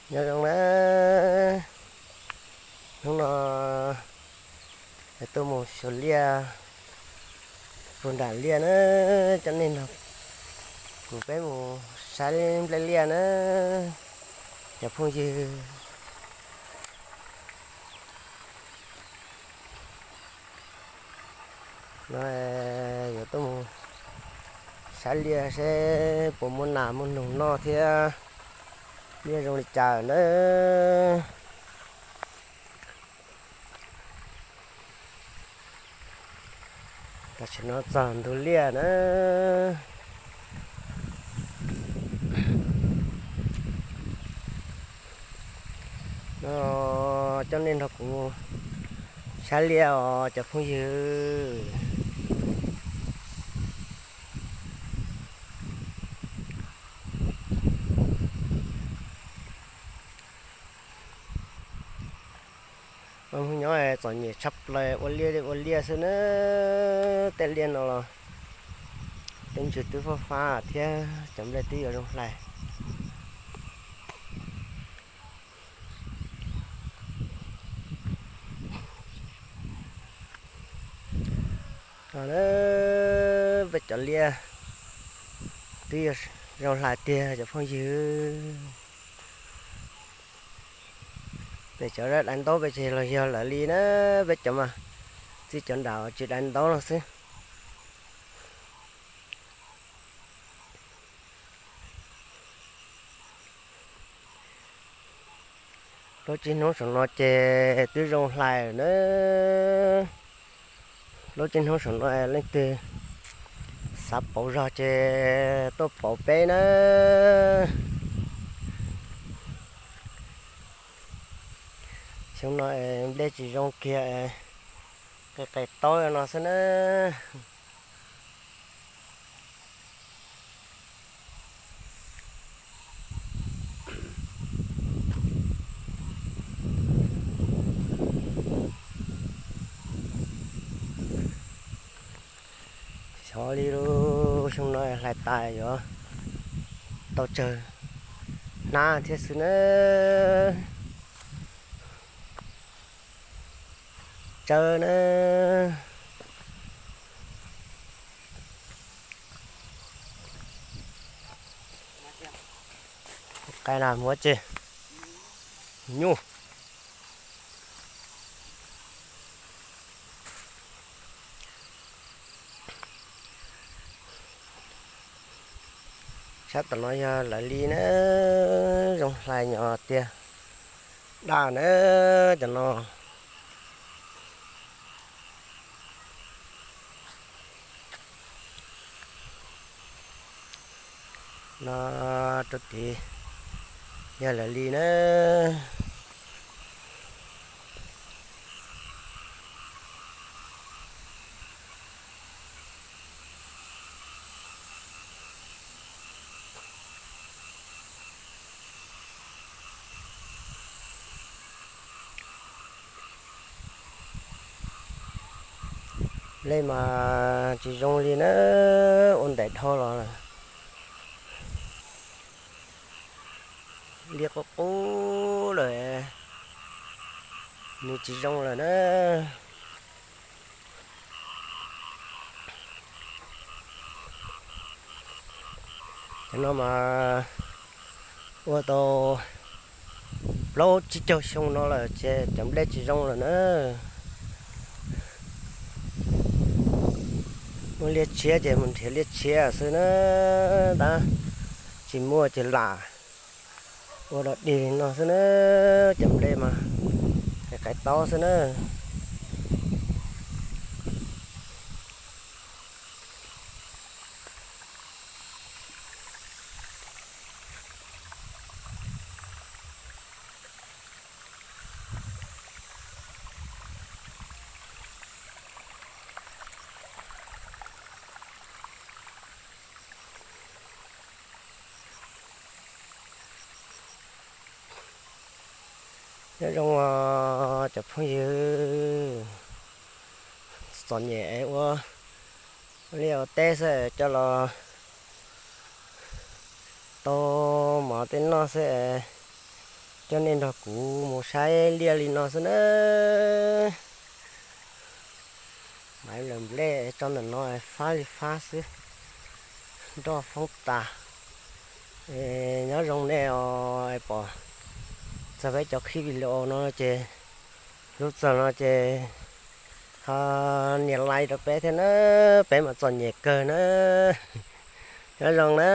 Nyob zoo na, hnub no tuaj mus xyuas liaj puag nram liaj na, coj nej nrog kuv peb mus saib nplej liaj na, cov phooj ywg. No yuav tuaj mus saib liaj seb puas muaj nas muaj noog noj thiab liaj zoo li cas na. Tam sim no txog ntug liaj na. No coj nej nrog kuv saib liaj os cov phooj ywg. Hnub nyob txom nyem tshaj plaws ua liaj ua liaj xwb na. Tej liaj no los tej ntsws twb fab fab thiab cov nplej twb yuav zoo hlais. Peb cov liaj twb yuav zoo hlais tiag cov phooj ywg. Peb cov dai ntaub peb ces los yog lawv li na, peb cov mas txij cov nram tsis dai ntaub no xwb. Lub tsib hnub saum no ces twb zoo hlais lawm na. Lub tsib hnub saum no leej twg xav pauv zog ces tuaj pauv peb na. Xyoo no nplej tsis zoo kiag, qis qis taub no xwb na. Xyov li lub xyoo no hlais tas yuav tau tsawg hnab thiab xwb na. Tsawb na. Qai na muab tsi nyuj. Sab tom no yog lawv li na, zoo hlais nyom tiag. Daj na cov no. No rau tid yog lawv li na. Nplej mas tsis zoo li na, ua ntais dhau los lawm. Liaj qub qub lawm, nws tsis zoo lawm na. Cov no mas ua tau plaub tsib caug xyoo no lawm ces cov nplej tsis zoo lawm na. Muaj liaj tshiab ces mus nrhiav liaj tshiab xwb na, tab tsis muaj ces lam ua dog dig no xwb na, cov nplej mas qis qis taub xwb na. Nyob zoo cov phooj ywg, txom nyem es ua liaj ua teb xwb coj los tau mov tej noj xwb es Coj nej nrog kuv mus saib liaj li no xwb na. Maiv lawm nplej tso ntawm no fab li fab xwb, nroj foob tas. Nyob zoo nej os, pom txog peb cov clip video no ces, lub txog no ces ho nias like rau peb thiab na, peb mam txom nyem kawg na. Nyob zoo na.